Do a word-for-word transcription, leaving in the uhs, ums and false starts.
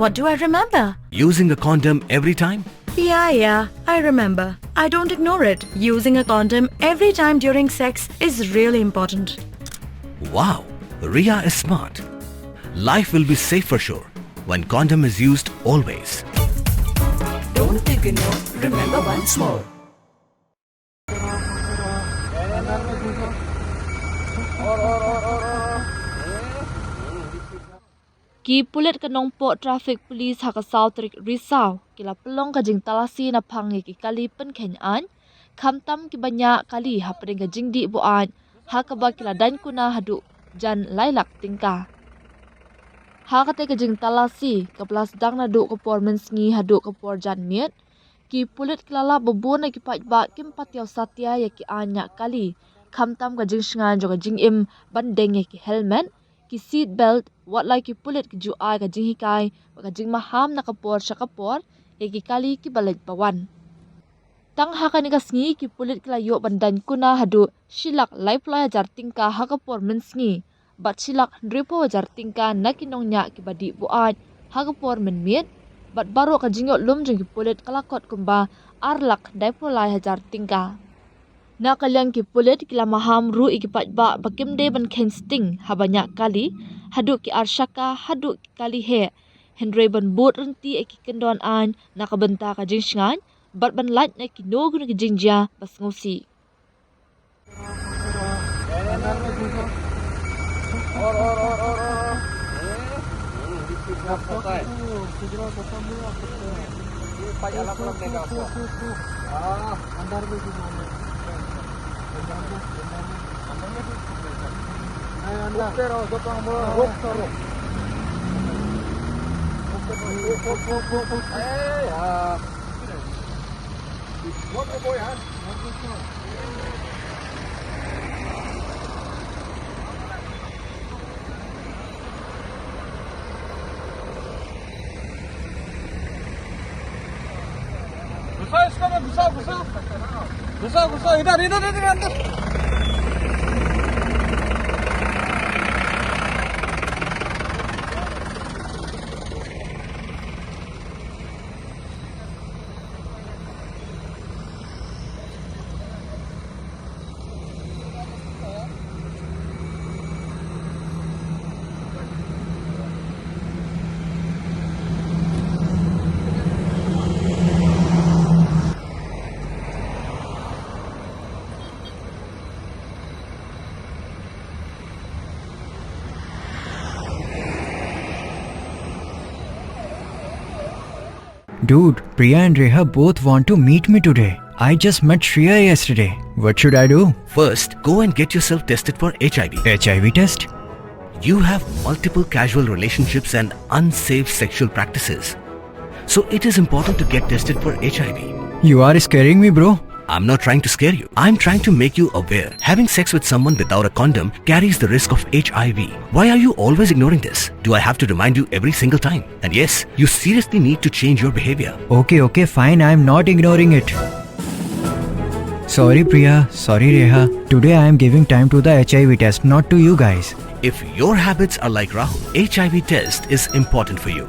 What do I remember? Using a condom every time? Yeah, yeah, I remember. I don't ignore it. Using a condom every time during sex is really important. Wow, Ria is smart. Life will be safe for sure when condom is used always. Don't ignore, remember once more. Ki pulit ka Nongpoh Traffic Police ha ka South Risaw ki la pynlong ka jingtalasi na phang ïa ki kali pynkheiñ aiñ, khamtam kiba ñiah kali hapdeng ka jingdih buaid, ha kaba ki la daiñ kuna haduh jan lai lak tyngka. Ha kata ka jingtalasi kaba la sdang naduh ka por mynsngi haduh ka por janmiet, ki pulit ki la lap ba bun na ki paidbah kim pat ïoh satia ïa ki aiñ ñiah kali, khamtam ka jingshngaiñ jong ka jingim ban deng ïa ki helmet, ki seat belt, wat la ki pulit ki ju ai ka jinghikai bad ka jingmaham na ka por sha ka por ïa ki kali kiba leit ba wan. Tang ha kane ka sngi ki pulit ki la ïoh ban daiñ kuna haduh shi lak laiphew lai hajar tyngka ha ka por mynsngi, bad shi lak hynriewphew hajar tyngka na ki nongñiah kiba dih buaid ha ka por mynmiet, bad baroh ka jingïoh lum jong ki pulit ka la kot kumba ar lak hynriewphew lai hajar tyngka. Na ka liang ki pulit ki la maham ruh ïa ki paidbah ba kim dei ban kheiñ sting haba ñiah kali, haduh ki ar shaka haduh ki kali heh, hynrei ban bud ryntih ïa ki kyndon aiñ na ka bynta ka jingshngaiñ bad ban lait na kino kino ki jingjia ba sngewsih. घुसा इसको, मैं घुसा, घुसा। घुसा, घुसा, इधर, इधर, इधर, अंदर। Dude, Priya and Reha both want to meet me today. I just met Shreya yesterday. What should I do? First, go and get yourself tested for H I V. H I V test? You have multiple casual relationships and unsafe sexual practices. So it is important to get tested for H I V. You are scaring me, bro. I'm not trying to scare you. I'm trying to make you aware. Having sex with someone without a condom carries the risk of H I V. Why are you always ignoring this? Do I have to remind you every single time? And yes, you seriously need to change your behavior. Okay, okay, fine. I'm not ignoring it. Sorry, Priya. Sorry, Reha. Today I am giving time to the H I V test, not to you guys. If your habits are like Rahul, H I V test is important for you.